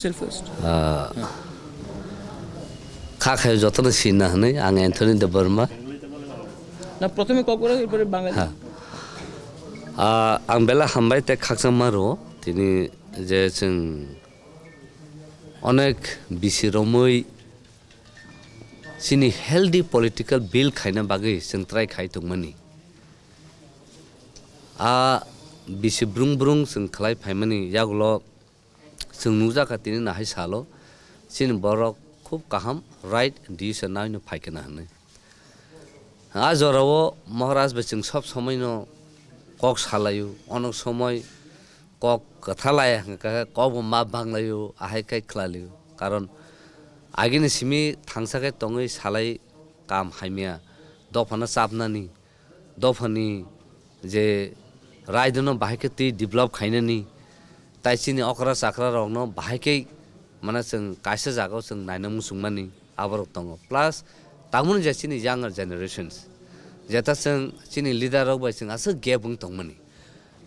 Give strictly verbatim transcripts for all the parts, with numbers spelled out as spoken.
Self first. Ah, kha khayo jotono sinna hwnwi ang Anthony Debbarma. Na, prothome Kokborok, erpore Bangladesh. Ha. Ah, ang belai hambai tei khakchangma rwo tini je chwng onek bisi romwi chini healthy political bill khaina bagwi chwng try khai tongmani. A bisi brung brung chwng khlai phaimani yagulo chwng nukjakha tini nahai salo chini borok khub kaham right decision naino phaikha na hwnwi. A jorao Maharaj bai chwng sob somoino kok salaio, onok somoi kok kwtha laya hwnkha khe kok bo ma banglaio, ahai khai khlalaio. Karon agini simi thangsa khe tongwi salai kam hamya, dophano chapnani, dophani je raidano bahai khe twi develop khainani, tai chini okra chakra rokno bahai khe, mane, chwng kaisa jagao chwng naina muchungmani aborok tongo. Plus, tamoni je chini younger generations, jeta chwng chini leader rok bai chwng aswk gap wng tongmani.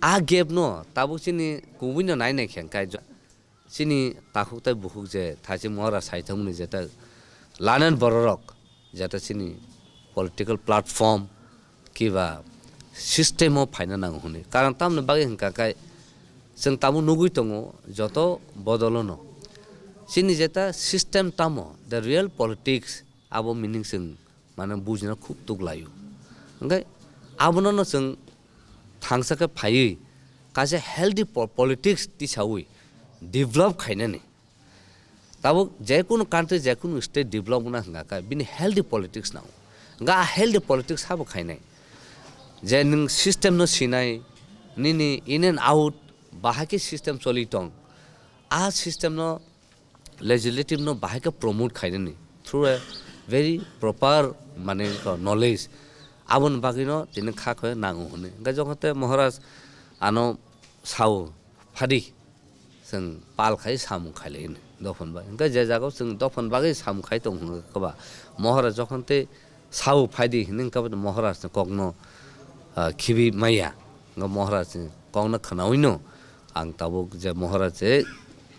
A gap no tabuk chini kubui no nai nai khe hwnkhe jo-, chini takhuk tei bukhuk je thachi mohora saithokmani jeta lanen bororok jeta chini political platform kiba system o phaina nango hwnwi. Karon tamoni bagwi hwnkha khe chwng tabuk nugwi tongo joto bodolono chini jeta system tamo, the real politics, abo meaning chwng mane bujina khub tuklaio. Hwnkhe abonono chwng thangsa khe phaiwi kaisa healthy po-, politics tisawi develop khainani. Tabuk jekunu country, jekunu state develop wngna hwnkha khe bini healthy politics nango. Hwnkhe a healthy politics sabo khainai. Je nwng system no sinai, nini in and out bahai khe system choli tong. A system no legislative no bahai khe promote khainani through a very proper, mane, knowledge. Aboni bagwi no tini kha khe nango hwnwi. Hwnkhe jokhon te Maharaj ano sao, "Phadi, chwng pal khai samung khailai," hwnwi dophani bagwi. Hwnkhe je jagao chwng dophani bagwi samung khai tong hwnkhe ba Maharaj jokhon te sao, "Phaidi," hwnwi hwnkhe ba Maharaj ni kokno, ah, khibi maya. Hwnkhe Maharaj ni kokno khnaui no ang tabuk je Maharaj je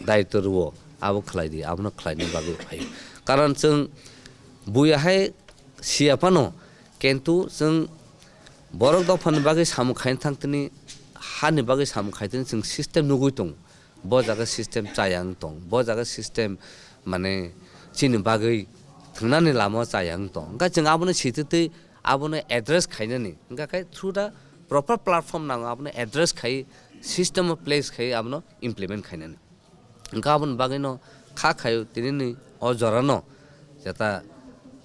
daitw rwo, abo khlai di, abono khlaina bagwi phaio. Karon chwng buya hai siya phano, kintu chwng borok dophani bagwi samung khaina thang tini, hani bagwi samung khai tini chwng system nugwi tongo. Bo jaga system chaya wng tong, bo jaga system, mane, chini bagwi thwngnani lama chaya wng tong. Hwnkhe chwng abono sititwi abono address khainani. Hwnkhe khe through the proper platform nango abono address khai, system o place khai abono implement khainani. Hwnkhe aboni bagwino kha khaio tinini o jorano jeta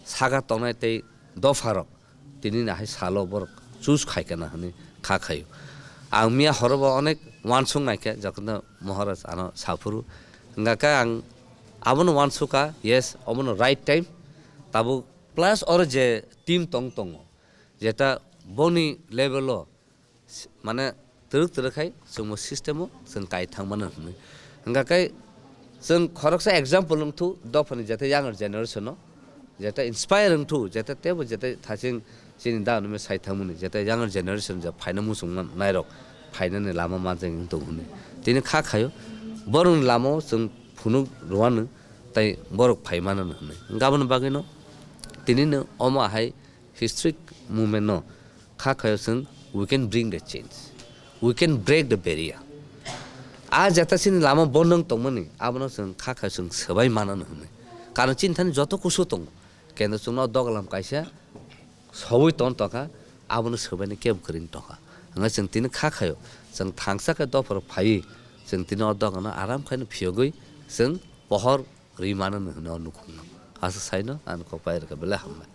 saka tongnai tei dopharok tinini hai salo borok choose khaikha na hwnwi kha khaio. Ang miya horo bo onek uansuk naikha, jokhon Maharaj ano saphuru. Hwnkha khe ang abono uansukha, yes, obono right time. Tabuk plus oro je team tong tongo, jeta boni level o s-, mane twrwk twrwk khai chwngbo system o chwng kai thang mano hwnwi. Hwnkha khe chwng khoroksa example wngthu dophani jeta younger generation o, jeta inspire wngthu, jeta teibo jeta thaching chini da hwnwi sai thangmani, jeta younger generation je phaina muchung man nairok phainani lama manjak wng tong hwnwi. Tini kha khaio borokni lama o chwng phunuk rwano tei borok phai mano hwnwi. Hwnkha aboni bagwino tinino omo hai historic movement no kha khayo chwng, we can bring the change, we can break the barrier. A jeta chini lama bondong tongmani abono chwng kha khayo chwng swbai manano hwnwi. Karon chini thani joto kusu tongo, kendo chwngno dogalam kaisa sowi ton tongkha, abono swbaini kebo kwrwng tongkha. Hwnkhai chwng tini kha khayo chwng thangsa khe dophor phaiwi chwng tini o dogano aram khaino phiyogwi chwng pohor rwi manano hwnwi o nukhungno. Aswk saino ani kok pai rwkha, belai hambai.